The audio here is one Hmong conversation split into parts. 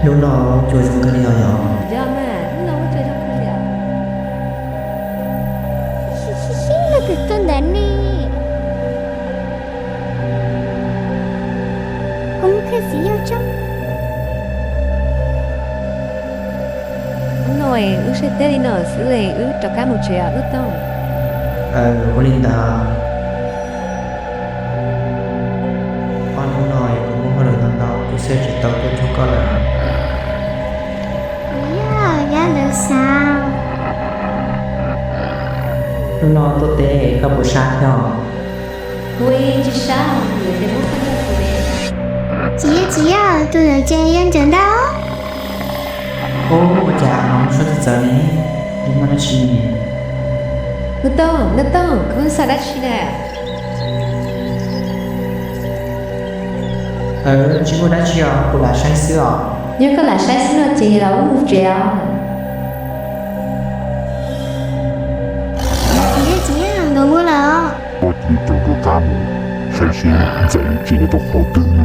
Hnub no ua zoo kawg li os yom? Yog mas, hnub no ua zoo kawg li os. Sib sib sib, leej twg tuaj ntawd ne? Ua muaj kheej xwb yog tso. Hnub no wb saib teb li no xwb, wb rov qab mus tsev os Nuj Toog. Ua li ntawd. Ob hnub no kuv muaj hauj lwm ntau ntau, kuv saib tsis tau tuaj cuag koj lawm. Yog, yog ntawd xav. Hnub no tuaj teb koj puas sab thiab? Kuv tsis sab, kuv yuav tes muab koj nrog kuv ne. Tsis yog, tsis yog, tus ntawd ces yog Ntxawm ntag. Ub, ua cas hnov suab txawv txawv ne? Yog muaj dab tsi ne? Nuj Toog, Nuj Toog, koj xav dab tsi na? Tsis muaj dab tsi os, kuv lam saib xwb os. Yog koj lam saib xwb no ces los wb mus tsev os. Tsis yog, tsis yog, nkawd mus lawm os. Koj cia li rov qab mus, saib seb Ntxawm tseem nyob rau qhov twg.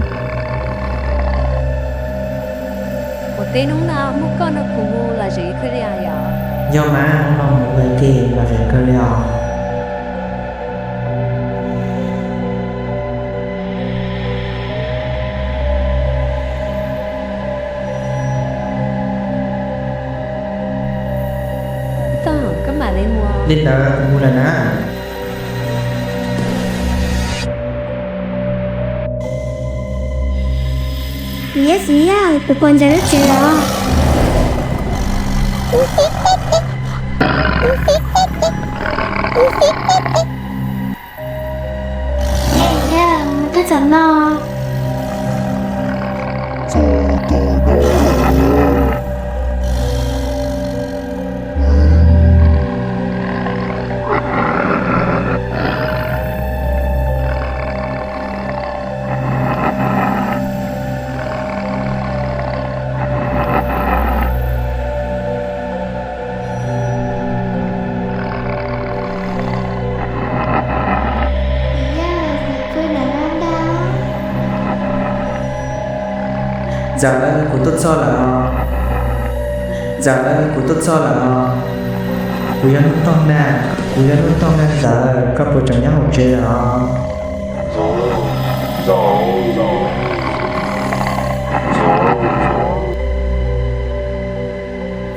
Ua teb hnub no muaj koj nrog kuv mus los zoo kawg li yom? Yog mas, hnub no mus ua ke los zoo kawg li os. Toog, koj mam li mus. Li ntawd kuv mus lawm na. Yog, yog, tus poj ntxoog lub tsev los. Yog, yog, mus twb txog no. Ntxawm, kuv tuaj txog lawm os. Ntxawm, kuv tuaj txog lawm os. Kuv yog Nuj Toog na, kuv yog Nuj Toog na Ntxawm, koj puas tseem nyob hauv tsev lawm os?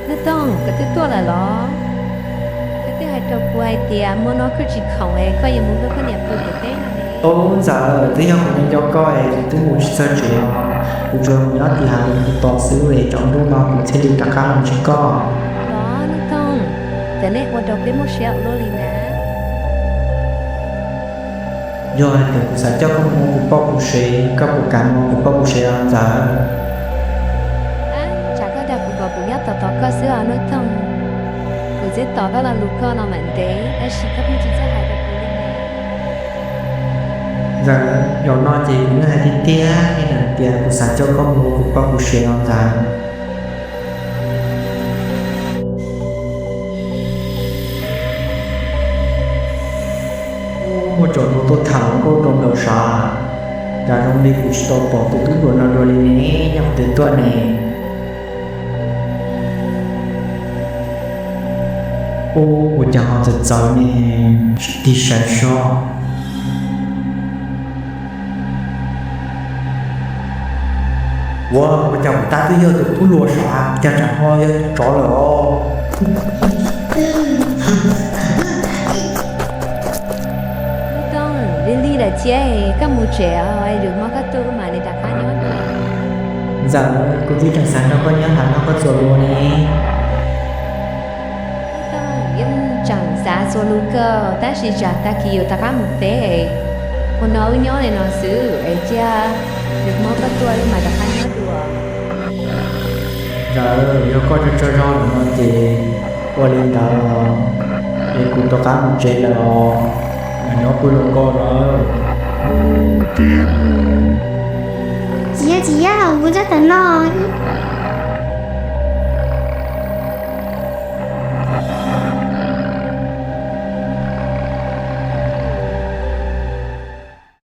Nuj Toog, koj twb tuaj lawm los? Koj twb hais rau kuv hais tias hmo no koj tsis khoom es koj yuav mus nrog koj niam pw pem teb no ne. Ub Ntxawm, twb yog kuv nco nco koj es kuv twb mus tsis txog tsev os. Kuv tsuas mus nyob tim hav zoov tus tos xwb es tsaus ntuj no kuv thiaj li rov qab los ntsib koj. Los Nuj Toog, cas nej ua rau peb muaj siab ua luaj li na. Yog hais tias kuv xav coj koj mus ua kuv poj kuv sev, koj puas kam mus ua kuv poj kuv sev os Ntxawm? Ab, tsam koj dag kuv kom kuv nyob tos tos koj xwb os Nuj Toog. Kuv twb tos koj los lus koj no mam ntev tab sis koj pheej tsis txawj hais rau kuv li ne. Ntxawm, zaum no ces kuv yeej hais tiag tiag li ntawm tias kuv xav coj koj mus ua kuv poj kuv sev os Ntxawm. Ub, muaj tsoom hluas tuaj tham hluas nkauj rau ntawm sav, cas zoo li kuv tsis tau pom tus tub hluas no dua li ne, nyob qhov twg tuaj ne? Ub, ua cas ho txawv txawv ne, tig sai seb. Ua, ua cas kuv tab twb yog tus tub hluas sav, cas tsam ho yog tsov lawm os? Nuj Toog, lig lig lawm thiab, koj mus tsev os, lwm hmo koj tuaj wb mam li rov qab nyob dua. Ntxawm, kuv twb tseem xav nrog koj nyob hav nrog koj txuas lus ne. Nuj Toog, yeej tseem xav txuas lus kawg tab sis tsam tag kis yuav rov qab mus teb, hmo no wb nyob li no xwb es cia lwm hmo koj tuaj wb mam rov qab nyob dua. Ntxawm, yog koj tsaug tsaug zog lawm no ces ua li ntawd, es kuv rov qab mus tsev lawm os, mam nyob pw rau koj na. Tsis yog, tsis yog, kuv txhob tham no.